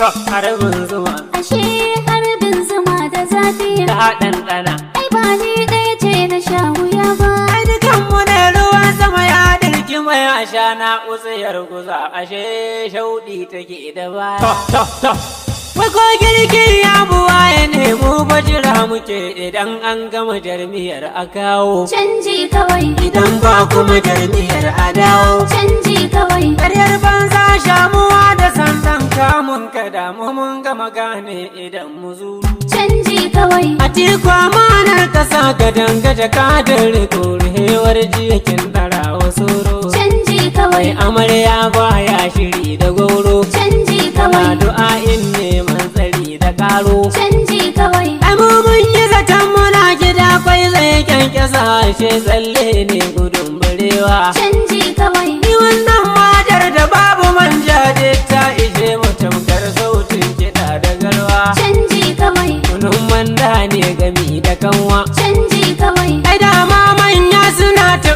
Harbin zuma. Ashe harbin zuma da zafi. Ta ɗanɗana. Ai ba ni ɗaya ce na sha wuya ba. Ai dukanmu ne ruwan sama ya dirki mai ashana, utsiyar guza ashe shauɗi take da baya. Wai ko girki ya buwa ya nemo bajira muke idan an gama jarmiyar a kawo. Canji kawai. Idan ba kuma jarmiyar a dawo. Canji kawai. Karyar banza, shamuwa da sandan kamun ka damu, mun gama gane idan mu zuru. Canji kawai. Atiku, amanar kasa ka danga kadar riko, ruhewar jiyakin ɗara wasu. Canji Mai kawai. amarya baya shiri da goro. Canji Kana kawai. du'a'in neman tsari da karo. Canji kawai. Ai mu mun yi zaton muna gida kwai zai kyankyasa, ashe tsalle ne gudun barewa. Canji kawai. Ni wannan matar da babu manja ta ishe mu tamkar sautin kiɗa da garwa. Canji kawai. Kunun manda ne gami da kanwa. Canji kawai. Ai dama manya suna ta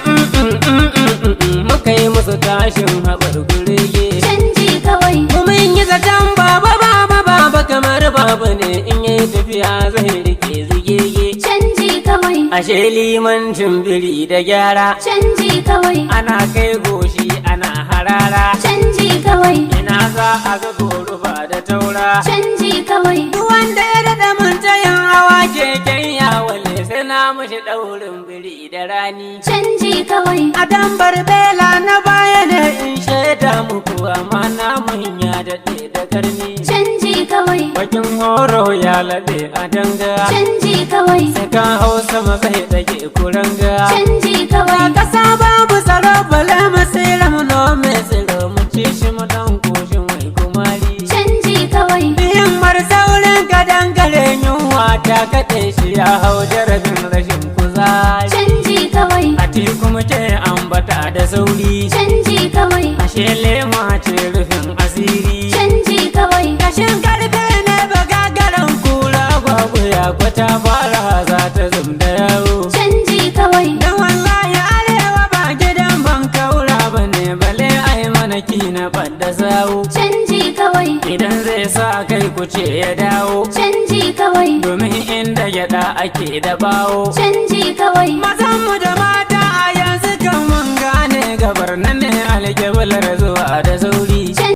muka yi musu tashin haɓar gurge. Canji kawai. Mu mun yi zaton baba baba baba kamar baba ne, in yi tafiya zai rike zigege. Canji kawai. Ashe limancin biri da gyara. Canji kawai. Ana kai goshi ana harara. Canji kawai. Ina za a ga goruba da taura? Canji kawai. Duk wanda ya daɗa mun tayin hawa keken yawale, sai na mashi ɗaurin biri da rani. Canji kawai. A dambar bela na baya ne in shaida muku, amma namun ya daɗe da karni. Canji kawai. Bakin horo ya laɗe a danga. Canji kawai. Sai ka hau sama zai ɗage kuranga. Canji kawai. Kasa babu tsaro, bale mu tsira mu nome tsiro mu ci shi mu dan koshin mai kumari. Canji kawai. Himmar saurin kadangare, yunwa ta kaɗe shi, ya hau jarabin rashin kuzari. Canji kawai. Atiku muke ambata da sauri. Canji kawai. Ashe lema ce rufin asiri. Canji kawai. Kashin karfe ne bagagaran kura, gwagwaya kwata fara za ta zum da yawo. Canji kawai. Dan wallahi arewa ba gidan ban kaura ba ne, bale ai mana kina ɓadda sawu. Canji kawai. Idan zai sa kai ku ce ya dawo. Canji kawai. Domin inda gyaɗa ake da bawo. Canji kawai. Mazanmu da mata a yanzu kan mun gane gabar nan ne alƙiblar zuwa da sauri.